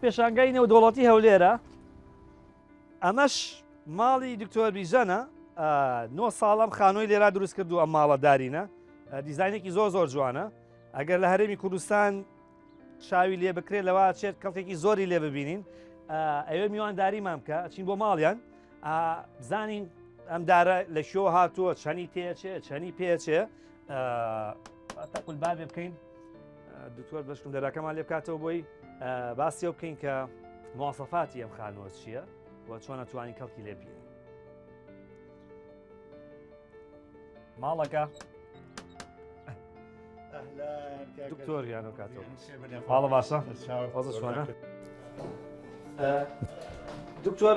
پێشانگای نێودەوڵەتی هەولێرە ئەمەش ماڵی دکتۆر بیژەنە نۆ ساڵم خانووی لێرا دروست کردو ئەم ماڵە دارینە دیزاینێکی زۆر زۆر جوانە ئەگەر لە هەرێمی کوردستان چاوی لێ بکرێت لەوە چێت کەڵکێکی زۆری لێ ببینین ئەوێ میوانداریمان بکە ئەچین بۆ ماڵیان بزانین ئەم دارە لە شۆ هاتووە چەنی تێچێ چەنی پێچێ تەقل بابێ بکەین دکتۆر بەشکم دەراکەمان لێ بکاتەوە بۆی باسی ئەو بکەین کە موواسەفاتی ئەم خانووە چییە و چۆن ئەتوانین کەڵکی لێ بگیرین ماڵەکە دکتۆر یانە کاتەوە ماڵە باشە وەزە چۆنە دکتۆر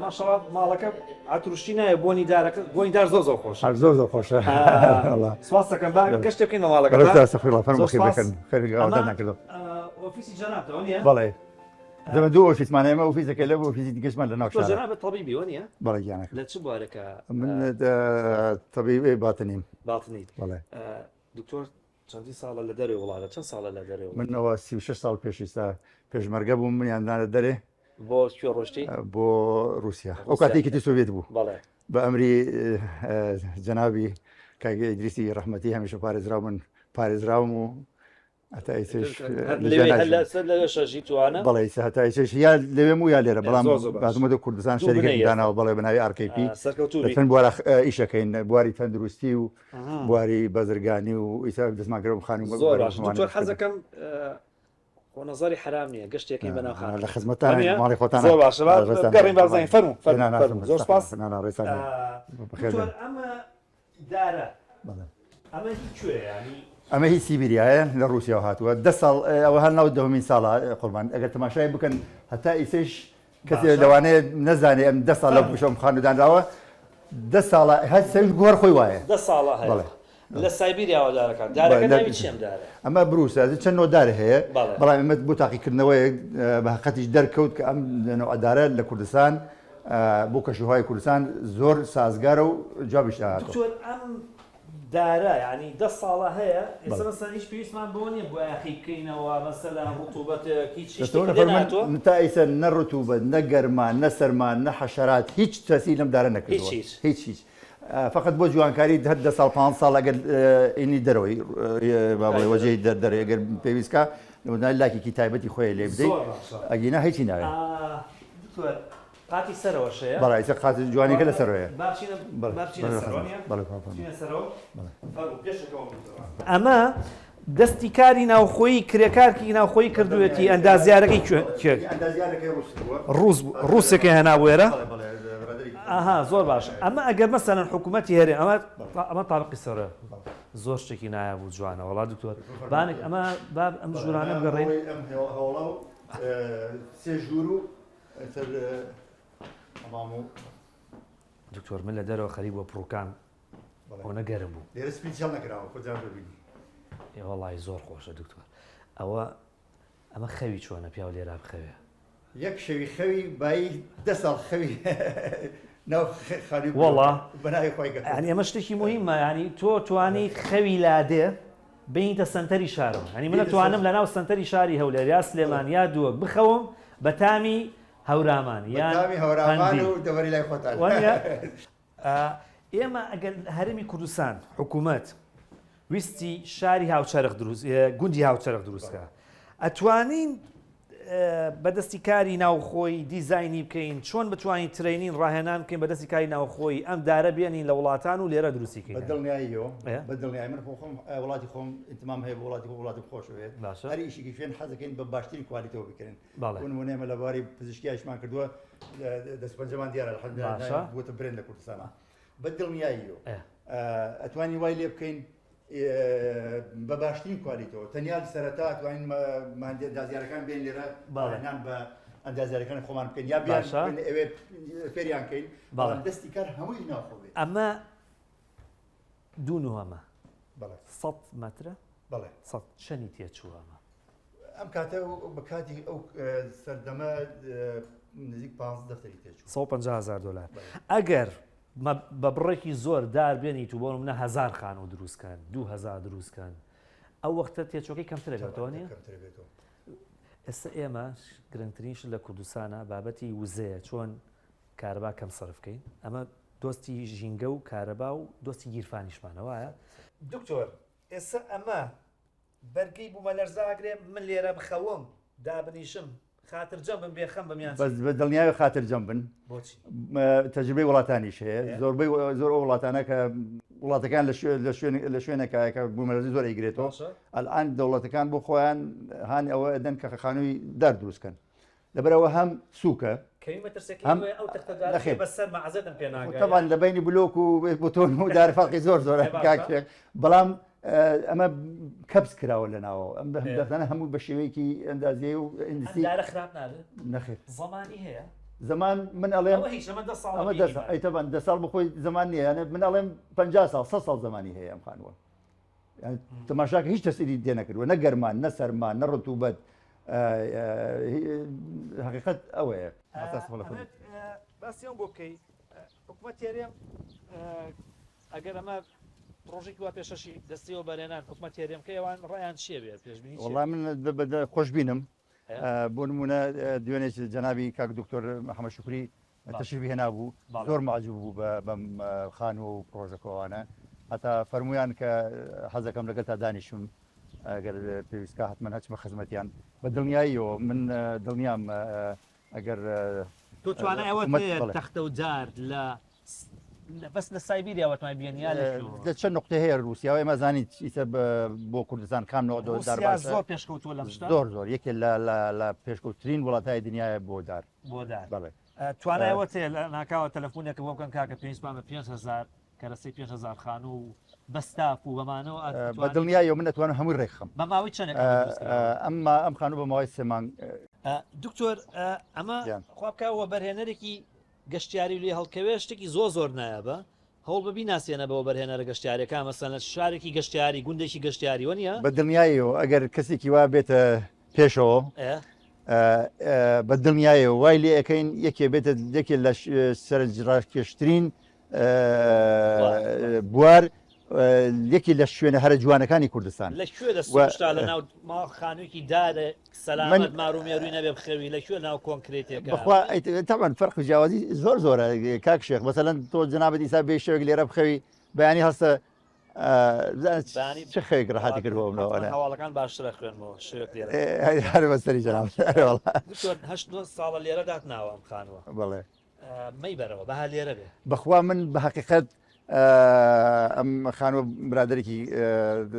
ماشەڵا ماڵەکە ئاتروشتی نایە بۆنی دارەکە بۆنی دار زۆر زۆر خۆش زۆر زۆر خۆشە سپاس دەکەم با گەشتێ بکەین بە ماڵەکە ئۆفیسی جەنابتەوە نییە بەڵێ دەمە دوو ئۆفیسمان ئێمە ئۆفیسەکە لە ئۆفیسی دیکەشمان لە ناو شارە جەنابت تەبیبی وە نییە بەڵێ گیانەکەم لە چ بوارێکە من تەبیبی باتنیم باتنیت بەڵێ دکتۆر چەندین ساڵە لە دەرەوەی وڵاتە چەند ساڵە لە دەرەوەی من ئەوە 36 ساڵ پێش ئیستا پێشمەرگە بووم منیان دانە دەرێ بۆ کوێ ڕۆشتی بۆ رووسیا ئەو کاتێکی یەکێتی سۆڤێت بوو بەڵێ بە ئەمری جەنابی کاک ئیدریسی ڕەحمەتی هەمیشە پارێزراو من پارێزراوم و هەتا ئیسش بەڵێ ئیسە هەتا ئیسش یا لەوێم و یا لێرە بەڵام بازمەدە کوردستان شەریکێک داناوە بەڵێ بە ناوی RKP لە چەند بوارە ئیشەکەین بواری تەندروستی و بواری بازرگانی و ئیسا دەستمان کرد خانوو زۆر باش دکتۆر حەزەکەم خۆ نەزەری حرام نییە گەشتێکی بەناو خان لە خزمەتان ماڵی خۆتان زۆر باشە گەڕین بازین فەرموو فەرموو زۆر سپاس دکتۆر ئەمە دارە ئەمە هی کوێ ینی ئەمە هی سیبیریایە لە ڕووسیاوە هاتووە دە ساڵ ئەوە هەر ناو دەهمین ساڵە قوربان ئەگەر تەماشای بکەن هەتا ئیسەش کەسێ لەوانەیە نەزانێ ئەم دە ساڵ لە پشۆم خانوو دانراوە دە ساڵە هەر سەویش گۆڕ خۆی وایە دە ساڵە هەیە بەڵێ. لە سایبیریاوە دارەکان دارەکە ناوی چی ئەم دارە؟ ئەمە بروسە چەند نۆ دار هەیە بەڵام ئێمە بۆ تاقیکردنەوەیەک بە هەقەتیش دەرکەوت کە ئەم نەوعە دارە لە کوردستان بۆ کەشوهوای کوردستان زۆر سازگارە و جوابیش داهاتوە. دکتۆر ئەم دارە یانی دە ساڵە هەیە ئێستا مەسەلەن هیچ پێویستمان بەوە نییە بۆیاخی بکەینەوە مەسەلەن ڕتوبەتێک هیچ شتێکی لێ نەهاتووە؟ تا ئیسە نە ڕتوبەت نە گەرما نە سەرما نە حەشەرات هیچ تەسیر لەم دارە نەکردووە هیچ هیچ هیچ هیچ فقط بۆ جوانکاری هەر دە ساڵ پانز ساڵ ئەگەر ئینی دەرەوەی با بڵێ وەجێی دەرێ ئەگەر پێویست کا لاکێکی تایبەتی خۆی لێ بدەیت ئەگینا هیچی ناوێت. دکتۆر قاتی سەرەوەش هەیە؟ بەڵێ ئیستا قاتی جوانیەکە لە سەرەوەیە. با بچینە با بچینە سەرەوە نیە؟ بەڵێ بچینە سەرەوە. فەرموو پێشەکەوە ئەمە دەستی کاری ناوخۆیی کرێکارکی ناوخۆیی کردوێتی ئەندازیارەکەی کوێ کوێ ئەندازیارەکەی ڕووس بووە ڕووس ڕووسێکی هێنا بۆ ئێرە ئەها زۆر باش ئەمە ئەگەر مەسەلەن حکوومەتی هەرێم ئەمە ئەمە تابقی سەرە زۆر شتێکی نایاب و جوانە وەڵا دکتۆر بانێک ئەمە باب ئەم ژوورانە بگەڕێین ئەم هۆڵە و سێ ژوور و سەر حەمام و دکتۆر من لە دەرەوە خەریک بۆ پڕوکان ئەوەنە گەرم بوو لێرە سپیت هەڵ نەکراوە خۆجان ببینی ئێ وەڵی زۆر خۆشە دکتۆر ئەوە ئەمە خەوی چۆنە پیاو لێرا بخەوێ یەک شەوی خەوی بایی دە ساڵ خەوی ناو خانووی وەڵا بەناوی خۆی گەت یعنی ئەمە شتێکی مهمە ینی تۆ توانی خەوی لادێ بینیتە سەنتەری شارەوە ینی من توانم لە ناو سەنتەری شاری هەولێر یا سلێمان یا دووەک بخەوم بە تامی هەورامان یان تامی هەورامان و دەوەری لای خۆتان ئێمە ئەگەر هەرێمی کوردستان حکوومەت ویستی شاری هاوچەرخ دروست گوندی هاوچەرخ دروستکە ئەتوانین بەدەستی کاری ناوخۆی دیزاینی بکەین چۆن بتوانین training ڕاهێنان بکەین بەدەستی کاری ناوخۆی ئەم دارە بێنین لە وڵاتان و لێرە دروستی کەین بە دڵنیاییەوە بە دڵنیایی من خۆم وڵاتی خۆم ئینتمام هەیە بۆ وڵاتی خۆم وڵاتم خۆشەوێت هەر ئیشێکی شوێن حەزەکەین بە باشترین quality ەوە بکرێن بۆ نموونە ئێمە لە بواری پزیشکی ئیشمان کردووە دەست پەنجەمان دیارە الحەمدللە بووەتە brand لە کوردستانە بە دڵنیاییەوە ئەتوانی وای لێ بکەین بە باشترین quality ەوە تەنیا سەرەتا توانین ئەندازیارەکان بێن لێرە باڵێنان بە ئەندازیارەکانی خۆمان بکەین یا بیان ئەوێ فێریان کەین بەڵام دەستی کار هەمووی ناوخۆ بێت ئەمە دوو نهۆمە سە مەترە بەڵێ سە چەنی تێچوو ئەمە ئەم کاتە بە کاتی ئەو سەردەمە نزیک 15 دەفتەری تێچوو 150 هزار دلار ئەگەر بە بڕێکی زۆر دار بێنیت و بۆ نمونە هەزار خانوو دروست کەن 2000 دروست کەن ئەو وەختە تێچوەکەی کەمترە بێتەوە نیە؟ کەمترە بێتەوە. ئێستا ئێمە گرنگترین شت لە کوردستانە بابەتی وزەیە چۆن کارەبا کەم سەرف کەین ئەمە دۆستی ژینگە و کارەبا و دۆستی گیرفانیشمانە وایە؟ دکتۆر ئێستا ئەمە بەرگەی بومەلەرزە ئەگرێ من لێرە بخەوم دابنیشم خاترجەم بم بێ خەم بم یان چی؟ بەس بە دڵنیاوی خاترجەم بن. بۆچی؟ تەجروبەی وڵاتانیش هەیە زۆربەی زۆر ئەو وڵاتانە کە وڵاتەکان لە شوێن لە شوێنێکە کە بوومەلەرزە زۆر ئەیگرێتەوە ئەلئان دەوڵەتەکان بۆ خۆیان هانی ئەوە ئەدەن کە خانووی دار دروست کەن لەبەرەوە هەم سووکە هەم ئەو تەختەدارە بەسەر مەعزەتم پێ ناگات تەبعەن لە بەینی بلۆک و بتۆن و دار فەرقی زۆر زۆرە کاک شێخ بەڵام ئەمە کەپس کراوە لە ناوەوە ئەم دەفتانە هەموو بە شێوەیەکی ئەندازیی و ئەندسی دارە خراپ نابێت نەخێر زمانی هەیە زمان من ئەڵێم ئەمە دە ساڵ ئەی تەبان دە ساڵ بخۆی زمان نییە یانە من ئەڵێم 50 ساڵ 100 ساڵ زمانی هەیە ئەم خانووە تەماشاکە هیچ تەسیری تێ نەکردووە نە گەرمان نە سەرمان نە ڕتوبەت حقیقت ئەوەیە باسی ئەوم بۆ بکەی حکومەت هەرێم ئەگەر ئەمە پرۆژێکی وا پێشەشی دەستی وەبەرهێنان حکومەت هەرێم کە ئێوان ڕایان چیە بێ پێشبینی چیە؟ وەڵا من خۆشبینم بۆ نمونە دوێنێ جەنابی کاک دکتۆر محەممەد شوکری تەشریفی هێنابوو زۆر مەعجوب بوو بەم خانووە و پرۆژەکەوانە هەتا فەرموویان کە حەزەکەم لەگەڵ تا دانیشم ئەگەر پێویستکە حتمما هەچمە خزمەتیان بە دڵنیاییەوە من دڵنیام ئەگەر تۆ توانای ئەوەت هەیە تەختە و دار لە بەس لە سایبیریا وەتمای بێن یا لە کوێوە؟ لە چەند نقطە هەیە رووسیا و ئێمە زانین ئیسە بۆ کوردستان کام نوع دار رووسیا باشە زۆر پێشکەوتووە لەم شتە زۆر زۆر یەکێ لە لە لە پێشکەوترین وڵاتای دنیایە بۆ دار بۆ دار بەڵێ توانای ئەوەت هەیە لە ناکاوە تەلەفونێکە بۆ بکەن کاکە پێویستمان بە 5000 کەرەسەی 5000 خانوو و بە ستاف و بەمانەوە بە دڵنیاییەوە من ئەتوانم هەمووی ڕێکخەم. بە ماوەی چەندێک ئەمە دروست کراوە؟ ئەم ئەم خانوو بە ماوەی سێ مانگ. دکتۆر ئەمە خوا بکا وەبەرهێنەرێکی گەشتیاری لێ هەڵکەوێ شتێکی زۆر زۆر نایابە هەوڵ بە بیناسێنە بە وەبەرهێنەرە گەشتیارەکان مەسەلەن شارێکی گەشتیاری گوندێکی گەشتیاری وەنیە؟ بە دڵنیاییەوە ئەگەر کەسێکی وا بێتە پێشەوە بە دڵنیایەوە وای لێ ئەەکەین یەکێ بێتە یەکێ لە سەرنجڕاکێشترین بوار یەکی لە شوێنە هەرە جوانەکانی کوردستان. لە کوێ لە سروشتا لە ناو ماڵ خانوویەکی دارێ سەلامەت مار و مێرووی نەبێ بخەوی لە کوێ ناو کۆنکرێتێکە؟ بەخوا تەبعەن فەرق و جیاوازی زۆر زۆرە کاک شێخ مەسەلەن تۆ جەنابت ئیسا بێ شەوێک لێرە بخەوی بەیانی هەستە چ خەوێک ڕەحەتی کردووە منەوە هەواڵەکان باشترە خوێنمەوە شەوێک لێرە هەر بەسەری جەنابت ئەرێ وەڵا دکتۆر هەشت نۆ ساڵە لێرە داتناوە ئەم خانووە بەڵێ مەیبەرەوە بەها لێرە بێ. بەخوا من بە هەقیقەت ئەم خانووە برادەرێکی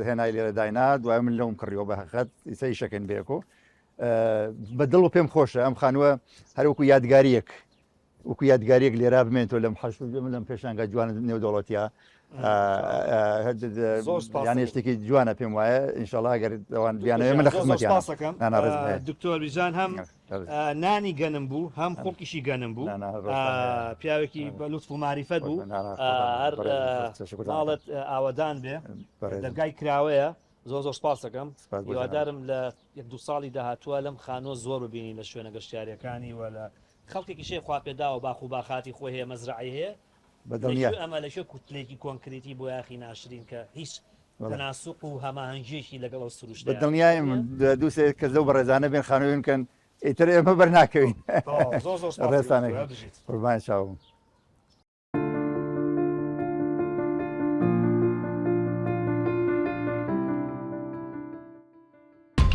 هێنای لێرە داینا دوای من لەوم کڕیەوە بە هەقیقەت ئیسە ئیشەکەین بەیەکۆ بە دڵ و پێم خۆشە ئەم خانووە هەر وەکو یادگاریەک وەکو یادگاریەک لێرا بمێنێتەوە لەم حەشت لەم پێشانگا جوانە نێودەوڵەتیە یانێ شتێکی جوانە پێم وایە ئینشاڵا ئەگەر ئەوان بیانەوێ من لە خزمەتیانم دکتۆر بیژان هەم نانی گەنم بوو هەم خوڵکیشی گەنم بوو پیاوێکی بە لوتف و ماریفەت بوو هەر ماڵت ئاوەدان بێ دەرگای کراوەیە زۆر زۆر سپاس دەکەم هیوادارم لە یەک دوو ساڵی داهاتووە لەم خانووە زۆر ببینین لە شوێنە گەشتیاریەکانی و لە خەڵکێکی شێ خوا پێداوە باخ و باخاتی خۆی هەیە مەزرعەی هەیە ئەمە لە کوێ کوتلێکی کۆنکریتی بۆیاخی ناشرین کە هیچ تەناسوق و هەماهەنگیەکی لەگەڵ ئەو سروشتە بە دڵنیایم دوو سێ کەس لەو بەڕێزانە بێن خانووین بکەن ئیتر ئێمە بەر ناکەوین زۆر زۆر ڕێزتان قوربانی چاوم.